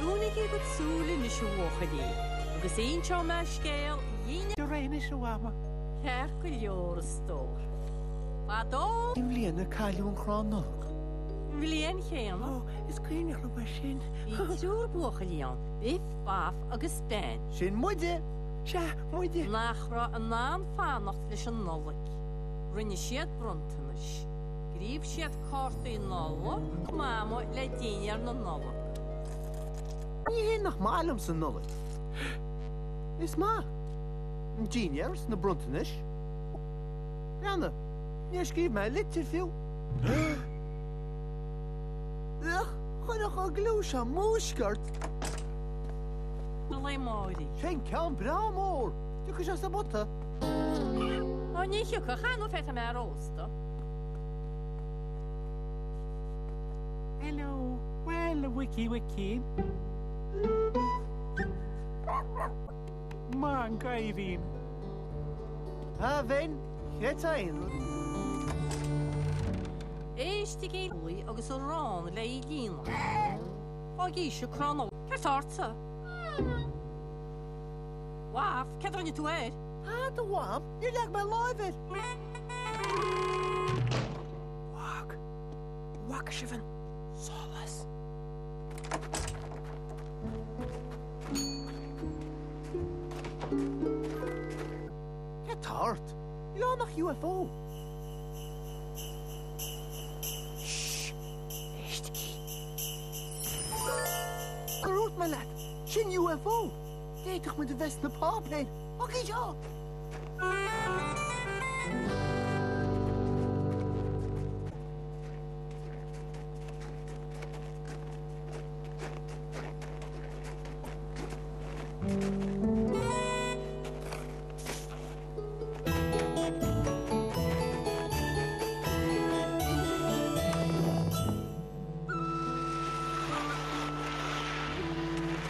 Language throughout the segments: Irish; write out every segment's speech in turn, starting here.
Dúnaigí a gcuid súl anois a bhuachaillí, agus inseoidh mé scéal Dhéine. Go réidh anois, a Mhama. Ceart go leor, a stór. Fadó. Cén bhliain ar cailleadh an crann Nollag? An bhliain chéanna. Ó, is cuimhneach liom é sin. Bhí triúr buachaillí ann, Biff, Baff agus Ben. Sin muide! Sea, muide! Nach raibh in ann fanacht leis an Nollaig. Rinne siad bronntanais. Scríobh siad cártaí Nollag do Mhamó le dinnéar na Nollag. Ní hé nach maith liomsa an Nollaig. Is maith. An dinnéar is na bronntanais. Breathnaigh, níor scríobh mé litir fiú. Ugh, chuirfeadh an gliú seo múisc ort. Lae amárach. Sin ceann breá mór! Tiocfaidh sé sa bpota. Ó, ní thiocfadh, chan fhéadfaidh mé a róstadh. Hello, bhuel, a mhuicí mhuicín. Maith an gadhairín. A Bhein, chreid aon rud. Éistigí agus arán le í líonadh. Fágaigí an crann Nollag. Céard tá ortsa? Bhaf, céard a rinne tú air? Tada, a Mham, níor leag mé láimh air. Bhag, bhfaca sibh an solas? Céard tá ort? Níl ann ach UFO. Shh! Éistigí. Ar dhúirt mé leat? Sin UFO! D'fhéadfadh muid a bheith sna páipéir! Bogfaidh seo!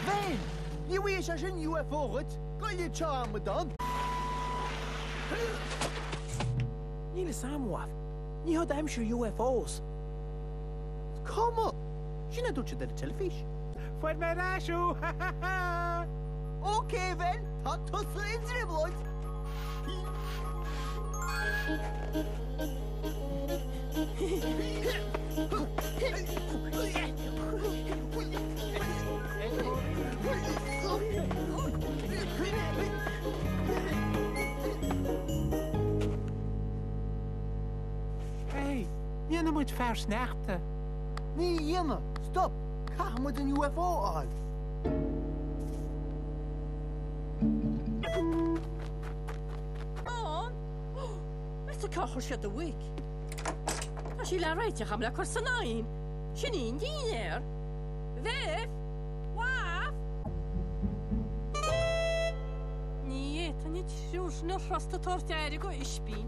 Bheinn! Ní bhfaighidh sé sin UFO dhuit! Goillfidh seo amadán! Níl fhios a'm, a Mham. Ní hod aimsir UFOs. Is cuma! Sin a dúirt siad ar an teilifís. Fuair mé ar ais thú! Ha ha ha! Ok, Bheinn, tá tusa i dtrioblóid! Hey, ndéanfaidh muid fear sneachta. Ní dhéanfaidh. Stop! Caithfidh muid an UFO a fháil. Ann! Meas tú cár chuir siad an mhuic? Tá sí le réiteach agam le cur san oigheann. Sin í an dinnéar. Bhif! Bhaf! Ní fhéadfainn an triúr sin a thrust ag tabhairt aire do ispín.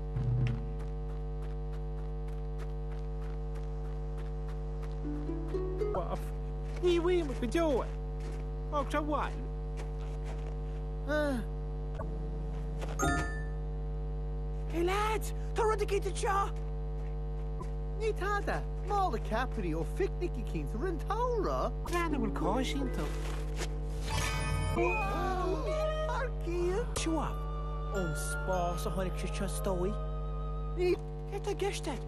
Bhaf! Ní bhfaighidh muid go deo é. Fág sé abhaile. Hey lads, tá rud eicínt anseo! Ní tada, mála ceapairí ó phicnic eicínt i rith an tsamhraidh. Breathnaigh an bhfuil cáis iontu. Thar cionn. Seo, ón spás a tháinig siad seo is dóigh. Ní. Céard tá i gceist agat?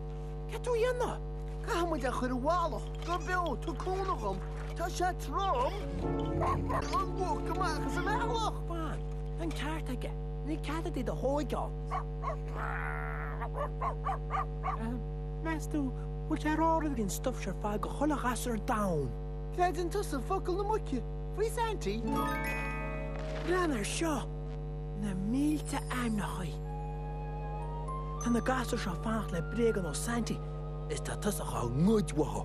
Céard tú a dhéanamh? Caithfidh muid é a chur i bhfalach, go beo, tabhair cúnamh dhom, tá sé trom! An mhuc amach as an eallach! Fan, tá an ceart aige, ní cead duit iad a thóigeáil. Meas tú, bhfuil sé ar áireamh ag an stuif seo ar fad do chuile ghasúr ar domhan? Creideann tusa focal na muice faoi Santy? Breathnaigh air seo! Na mílte ainmneacha! Tá na gasúir seo ag fanacht le bréagán ó Santy. Is tá tusa dhá ngoid uathu.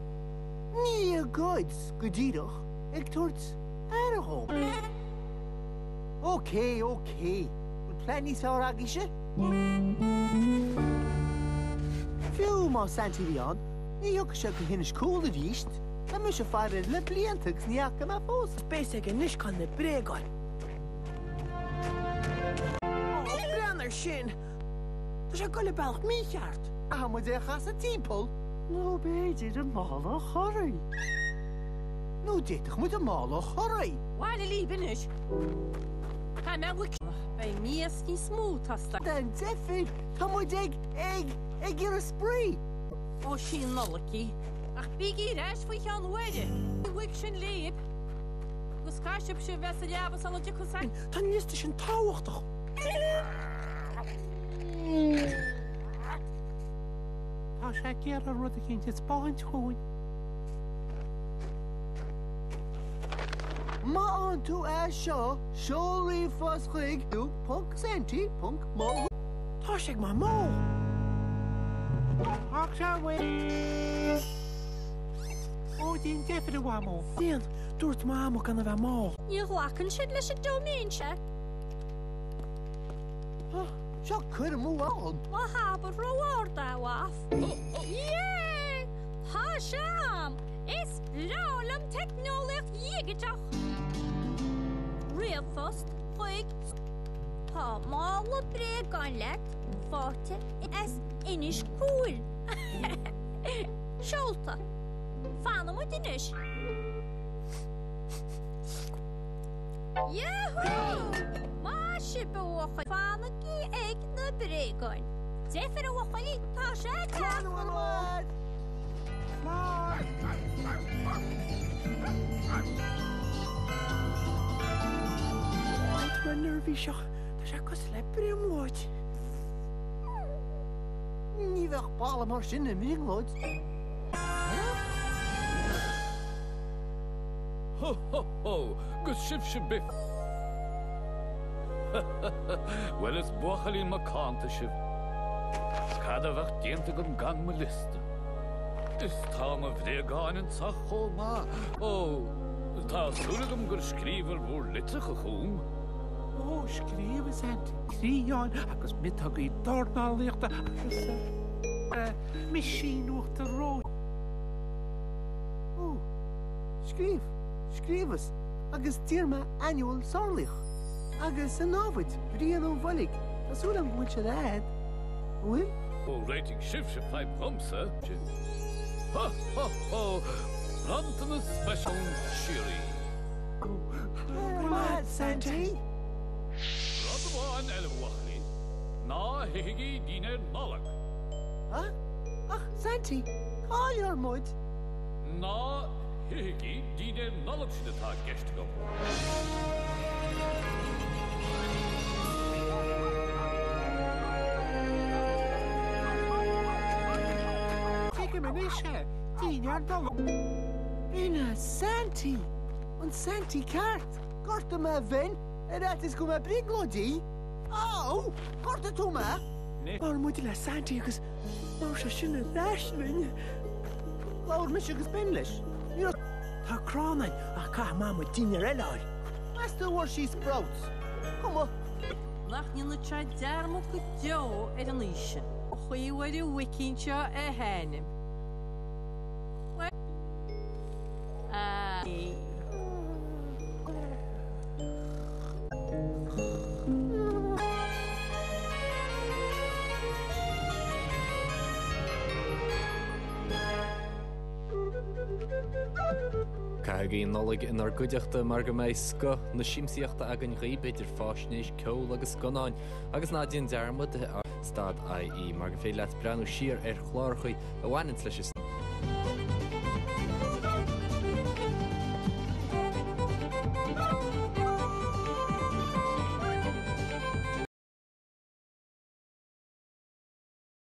Ní ag goid, go díreach, ag tabhairt aire dhom. Ok, ok. Bhfuil plean níos fearr agaibhse? Fiú más Saintí a bhí ann, ní thiocfadh sé go hInis Cúil arís. Tá mise ag faire air le blianta agus ní fhaca mé fós. Beidh a fhios aige anois cá bhfuil na bréagáin. Ó, breathnaigh air sin! Tá sé ag dul an bealach mícheart! Caithfidh muid é a chasadh timpeall. Nó b'fhéidir an mála a chorraí. Nó d'fhéadfadh muid an mála a chorraí. Bhaile libh anois. Tá mé ag. Beidh mias níos mó ag teastáil. Déan deifir! Tá muid ag, ag, ag iarraidh spraoi! Ó sí an Nollaig í. Ach bígí ar ais faoi cheann uaire. An bhfuil sin libh? Agus caithfidh sibhse a bheith sa leaba sula dtiocfaidh Saintí. Tá an liosta sin tábhachtach. Tá sé ag iarraidh rud eicínt a 'speáint dhúinn. Má fhaigheann tú é seo, seol ríomhphost chuig ponc Saintí ponc mo. Tá sé ag Mamó! Ach sé uaidh. Ó, déan deifir a Mhamó. Déan, dúirt Mamó gan a bheith mall. Ní ghlacann siad leis an dementia. Seo cur amú ann. Ná habair ró-ard é, a Mhaff. Yay! Tá sé a'm! Is breá liom teicneolaíocht dhigiteach! Ríomhphost chuig Tá mála bréagán leat faighte as Inis Cúil. Seolta. Fanfaidh muid anois. Yahoo! Maith sibh a bhuachaillí. Fanaigí ag na bréagáin. Deifir a bhuachaillí, tá sé ag teacht! Slán! Tá mé neirbhíseach, tá sé cosúil le brionglóid. Ní bheadh boladh mar sin i mbrionglóid. Ho ho ho! 'Gus sibhse Biff! Bhuel is buachaillín macánta sibh. 'S cad a bheadh déanta agam gan mo liosta? Is tá mo bhréagáin anso chomh maith. Ó, tá súil agam gur scríobhair bhur litreacha chugam. Ó, scríobh, a Saintí. Criáin agus miotógaí dornálaíochta agus meaisín uachtar reoite. Ó, scríobh, scríobhas, agus d'iarr mé ainneoil sárlaoch. Agus a námhaid, Brian Ó Bhoilg, tá súil agam go bhfuil siad a'd. An bhfuil? Ó, réitigh sibhse fadhb dhomsa. Ho, ho, ho! Bronntanas speisialta síoraí. Go raibh maith a'd, Saintí. Rud amháin eile, a bhuachaillí, ná hithigí dinnéar Nollag. Ha? Ach, Saintí, caillfear muid. Ná hithigí dinnéar Nollag sin atá i gceist agam. Tuigim anois é, dinnéar Nollag. B'in é Saintí! An Saintí ceart! Gortaigh mé a Bhen ar fhaitíos go mbeadh brionglóidí! Á! Ghortaigh tú mé! Labhair muid le Saintí agus labhair sé sin ar ais linn. Labhair mise agus Ben leis. Ní raibh. Tá crann ann ach caithfidh Mamó dinnéar eile a fháil. Meas tú an bhfuair sí sprouts? Cuma. Nach ndéanfaidh sé dearmad go deo ar an oíche sin. Chaoi a bhfuair an mhuicín seo a hainm. Bhuel. A. Caithigí an Nollaig inár gcuideachta mar go mbeidh scoth na siamsaíochta againn dhaoib idir fáisnéis, ceol agus scannáin. Agus ná déan dearmad ar stad IE mar gur féidir leat breathnú siar ar chláracha a bhaineanns leis an.